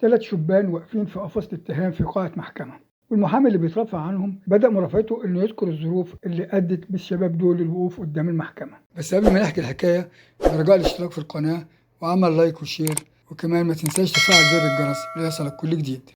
3 شبان واقفين في قفص الاتهام في قاعة محكمة، والمحامي اللي بيترافع عنهم بدأ مرافعته إنه يذكر الظروف اللي أدت بالشباب دول للوقوف قدام المحكمة. بس قبل ما نحكي الحكاية، برجاء الاشتراك في القناة وعمل like و share، وكمان ما تنساش تفعل زر الجرس ليصلك كل جديد.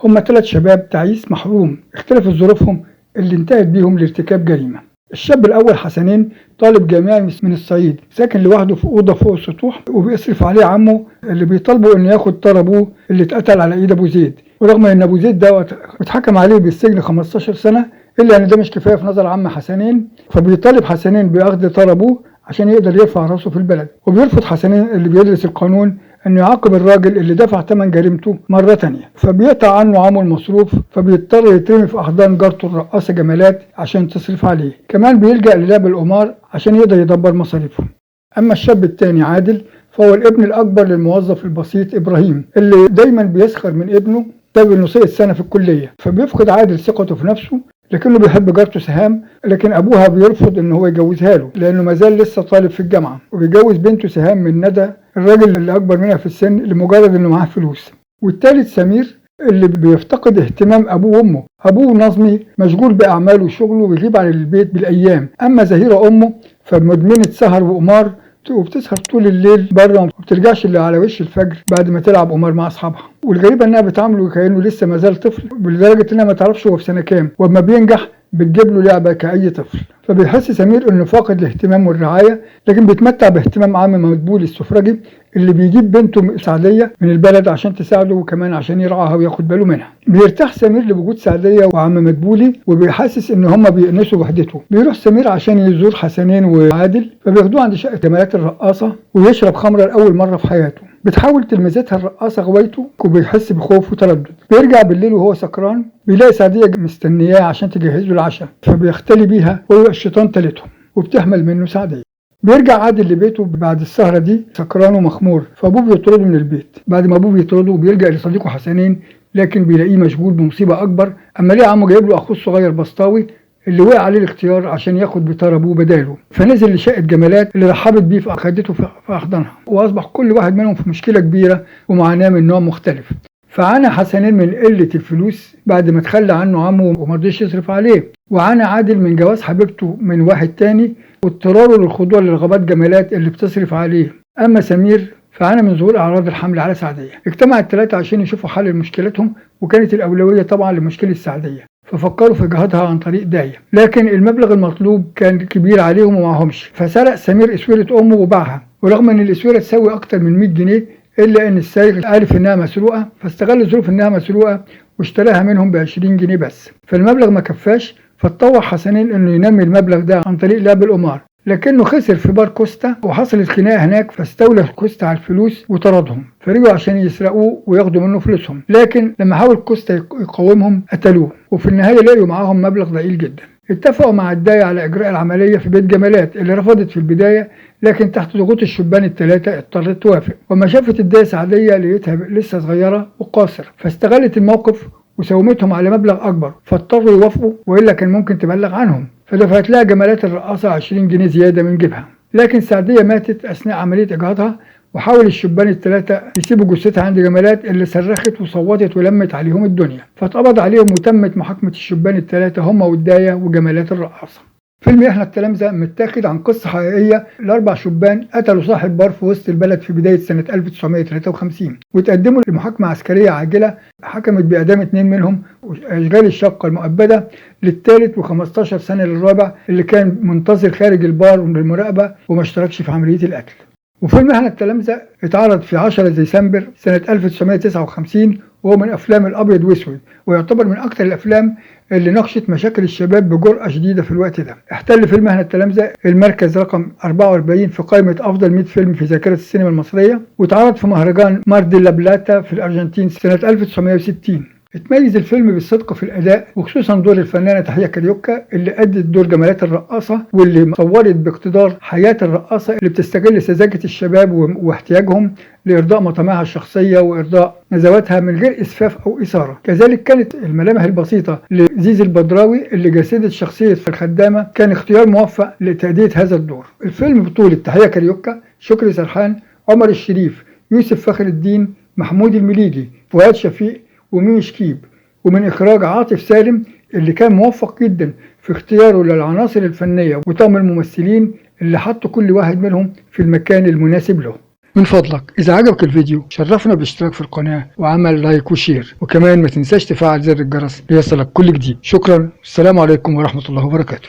هما 3 شباب تعيس محروم اختلفت ظروفهم اللي انتهت بيهم لارتكاب جريمة. الشاب الأول حسنين، طالب جامعي من الصعيد، ساكن لوحده في أوضة فوق السطوح، وبيصرف عليه عمه اللي بيطالبه إنه ياخد طار أبوه اللي اتقتل على إيد أبو زيد. ورغم إن أبو زيد ده اتحكم عليه بالسجن 15 سنة، إلا إن ده مش كفاية في نظر عم حسنين، فبيطالب حسنين بأخذ طار أبوه عشان يقدر يرفع راسه في البلد. وبيرفض حسنين اللي بيدرس القانون انه يعاقب الراجل اللي دفع ثمن جريمته مرة تانية، فبيقطع عنه عمه المصروف، فبيضطر يترمي في احضان جارته الرقاصة جمالات عشان تصرف عليه. كمان بيلجأ للعب القمار عشان يقدر يدبر مصاريفه. اما الشاب التاني عادل، فهو الابن الاكبر للموظف البسيط ابراهيم، اللي دايما بيسخر من ابنه بسبب انه سقط سنة في الكلية، فبيفقد عادل ثقته في نفسه، لكنه بيحب جارته سهام، لكن ابوها بيرفض ان هو يجوزها له لانه مازال لسه طالب في الجامعة، وبيجوز بنته سهام من ندى الراجل اللي اكبر منها في السن لمجرد انه معاه فلوس. والتالت سمير، اللي بيفتقد اهتمام ابوه وامه. ابوه نظمي مشغول باعماله وشغله ويغيب عن البيت بالايام. اما زهيره امه فمدمنه سهر وقمار، وبتسهر طول الليل بره وما بترجعش الا على وش الفجر بعد ما تلعب قمار مع اصحابها. والغريبة انها بتعامله كانه لسه ما زال طفل، لدرجة انها ما تعرفش هو في سنة كام، واما بينجح بتجيب له لعبه كاي طفل. فبيحس سمير انه فاقد الاهتمام والرعاية، لكن بيتمتع باهتمام عم مدبولي السفرجي اللي بيجيب بنته سعديه من البلد عشان تساعده وكمان عشان يرعاها وياخد باله منها. بيرتاح سمير لوجود سعديه وعم مدبولي، وبيحسس ان هما بيأنسوا وحدته. بيروح سمير عشان يزور حسنين وعادل، فبياخدوه عند شقه جمالات الرقاصه ويشرب خمره لاول مرة في حياته. بتحاول تلمذتها الرقاصه غوايته، وبيحس بخوف وتردد. بيرجع بالليل وهو سكران، بيلاقي سعديه مستنياه عشان تجهز له العشاء، فبيختلي بيها ويبقى الشيطان تالتهم، وبتحمل منه سعديه. بيرجع عادل لبيته بعد السهرة دي سكران ومخمور، فابوه بيطرده من البيت. بعد ما ابوه بيطرده بيلجأ لصديقه حسنين، لكن بيلاقيه مشغول بمصيبة اكبر. اما ليه عمه جايب له اخوه الصغير بسطاوي اللي وقع عليه الاختيار عشان ياخد بطار ابوه بداله، فنزل لشقه جمالات اللي رحبت بيه فاخدته في احضانها، واصبح كل واحد منهم في مشكلة كبيرة ومعاناة من نوع مختلف. فعانى حسنين من قلة الفلوس بعد ما تخلى عنه عمه ومرضيش يصرف عليه، وعانى عادل من جواز حبيبته من واحد تاني واضطراره للخضوع لرغبات جمالات اللي بتصرف عليه. اما سمير فعانى من ظهور اعراض الحمل على سعديه. اجتمع الثلاثة عشان يشوفوا حل لمشكلتهم، وكانت الاولوية طبعا لمشكلة سعديه، ففكروا في جهادها عن طريق داية، لكن المبلغ المطلوب كان كبير عليهم ومعهمش. فسرق سمير اسورة امه وباعها، ورغم ان الاسوره تساوي اكتر من 100 جنيه الا ان السارق عرف انها مسروقه، فاستغل ظروف انها مسروقه واشتراها منهم ب 20 جنيه بس. فالمبلغ ما كفاش، فاتطوع حسنين انه ينمي المبلغ ده عن طريق لعب القمار، لكنه خسر في بار كوستا وحصلت خناقه هناك، فاستولى كوستا على الفلوس وطردهم، فرجعوا عشان يسرقوه وياخدوا منه فلوسهم، لكن لما حاول كوستا يقاومهم قتلوه، وفي النهاية لقوا معاهم مبلغ ضئيل جدا. اتفقوا مع الداية على اجراء العملية في بيت جمالات اللي رفضت في البداية، لكن تحت ضغوط الشبان الثلاثة اضطرت توافق. وما شافت الداية سعديه لقيتها لسه صغيرة وقاصر، فاستغلت الموقف وساومتهم على مبلغ اكبر، فاضطروا يوافقوا والا كان ممكن تبلغ عنهم. فدفعت لها جمالات الرقاصه 20 جنيه زيادة من جيبها. لكن سعديه ماتت اثناء عملية اجهاضها، وحاول الشبان الثلاثة يسيبوا جثتها عند جمالات اللي صرخت وصوتت ولمت عليهم الدنيا، فاتقبض عليهم وتمت محاكمة الشبان الثلاثة هم والدايه وجمالات الرقاصه. فيلم احنا التلامذه متاخد عن قصة حقيقية لاربع شبان قتلوا صاحب بار في وسط البلد في بداية سنة 1953، وتقدموا لمحاكمه عسكرية عاجله حكمت باعدام 2 منهم واشغال الشقة المؤبده للثالث و15 سنة للرابع اللي كان منتظر خارج البار للمراقبه وما اشتركش في عملية القتل. وفيلم احنا التلامذه اتعرض في 10 ديسمبر سنة 1959، وهو من افلام الابيض واسود، ويعتبر من اكثر الافلام اللي ناقشت مشاكل الشباب بجرأة شديدة في الوقت ده. احتل فيلم احنا التلامذة المركز رقم 44 في قائمة افضل 100 فيلم في ذاكرة السينما المصرية، واتعرض في مهرجان مار دي لا بلاتا في الارجنتين سنة 1960. اتميز الفيلم بالصدق في الأداء، وخصوصا دور الفنانة تحية كاريوكا اللي أدت دور جمالات الرقاصة، واللي صورت باقتدار حياة الرقاصة اللي بتستغل سذاجة الشباب واحتياجهم لإرضاء مطامعها الشخصية وإرضاء نزواتها من غير إسفاف أو إثارة. كذلك كانت الملامح البسيطة لزيزي البدراوي اللي جسدت شخصية الخدامة كان اختيار موفق لتأدية هذا الدور. الفيلم بطولة تحية كاريوكا، شكري سرحان، عمر الشريف، يوسف فخر الدين، محمود المليجي، فؤاد شفيق، وميمي شكيب، ومن إخراج عاطف سالم اللي كان موفق جدا في اختياره للعناصر الفنية وطاقم الممثلين اللي حطوا كل واحد منهم في المكان المناسب له. من فضلك إذا عجبك الفيديو شرفنا بالاشتراك في القناة وعمل like و share، وكمان ما تنساش تفعل زر الجرس ليصلك كل جديد. شكرا، السلام عليكم ورحمة الله وبركاته.